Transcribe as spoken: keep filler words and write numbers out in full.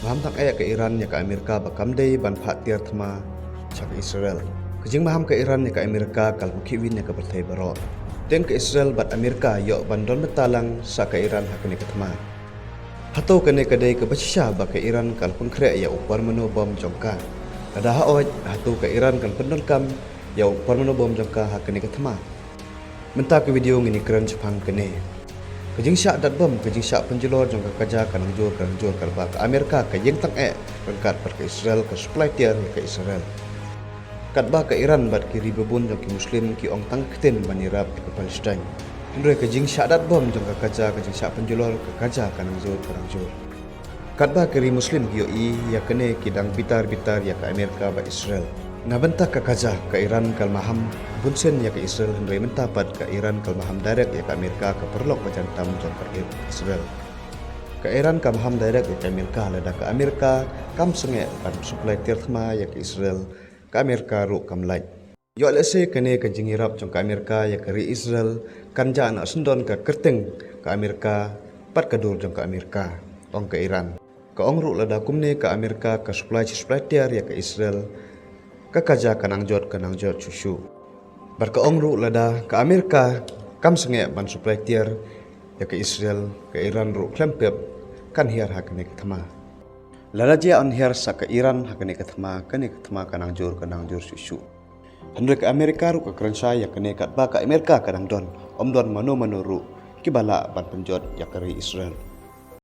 Maham tang eh ka Iran ïa ka Amerika ba kam dei ban phah tiar thma sha ka Israel. Ka jingmaham ka Iran ïa ka Amerika ka la pynkhih win ïa ka pyrthei baroh. Teng ka Israel bad Amerika ïoh ban don bynta lang sha ka Iran ha kane ka thma. Hato kane ka dei kaba shisha ba ka Iran ka la pynkhreh ïa u parmanu bom jong ka? Lada hooid, hato ka Iran ka la pyndonkam ïa u parmanu bom jong ka ha kane ka thma? Mynta ka video ngin ïakren shaphang kane. Ka jingshah dat bom, ka jingshah pynjulor jong ka kaja ka nangjur ka nangjur katba ka Amerika ka ïeng tang eh ryngkat bad ka Israel, ka supply tiar ïa ka Israel. Katba ka Iran bad ki ri babun jong ki Muslim ki ong tang ktien ban ïarap ïa ka Palestine. Hynrei ka jingshah dat bom jong ka kaja, ka jingshah pynjulor ka kaja ka nangjur ka nangjur. Katba ki ri Muslim ki ïohi ïa kane, ki dang bitar bitar ïa ka Amerika bad Israel. Na bynta ka kaja, ka Iran ka la maham bunsien ïa ka Israel, hynrei mynta pat ka Iran ka la maham direct ïa ka Amerika, ka paralok ba jan tam jong ka Israel. Ka Iran ka maham direct ïa ka Amerika lada ka Amerika kam sangeh ban supply tiar thma ïa ka Israel, ka Amerika ruh kam lait. Ïoh lehse kane ka jingïarap jong ka Amerika ïa ka ri Israel kan jah na syndon ka kyrteng ka Amerika bad ka dur jong ka Amerika, ong ka Iran. Ka ong ruh lada kumne ka Amerika ka supply shi supply tiar ïa ka Israel, ka kaja ka nangjot ka nangjot shuh shuh. Bad ka ong ruh lada ka Amerika kam sangeh ban supply tiar ïa ka Israel, ka Iran ruh khlem pep kan hiar ha kane ka thma. Lada jia yn hiar sa ka Iran ha kane ka thma, kane ka thma ka nangjur ka nangjur shuh shuh. Hynrei ka Amerika ruh ka kren shai ïa kane, katba ka Amerika ka dang don, ym don mano mano ruh kiba lah ban pynjot ïa ka ri Israel.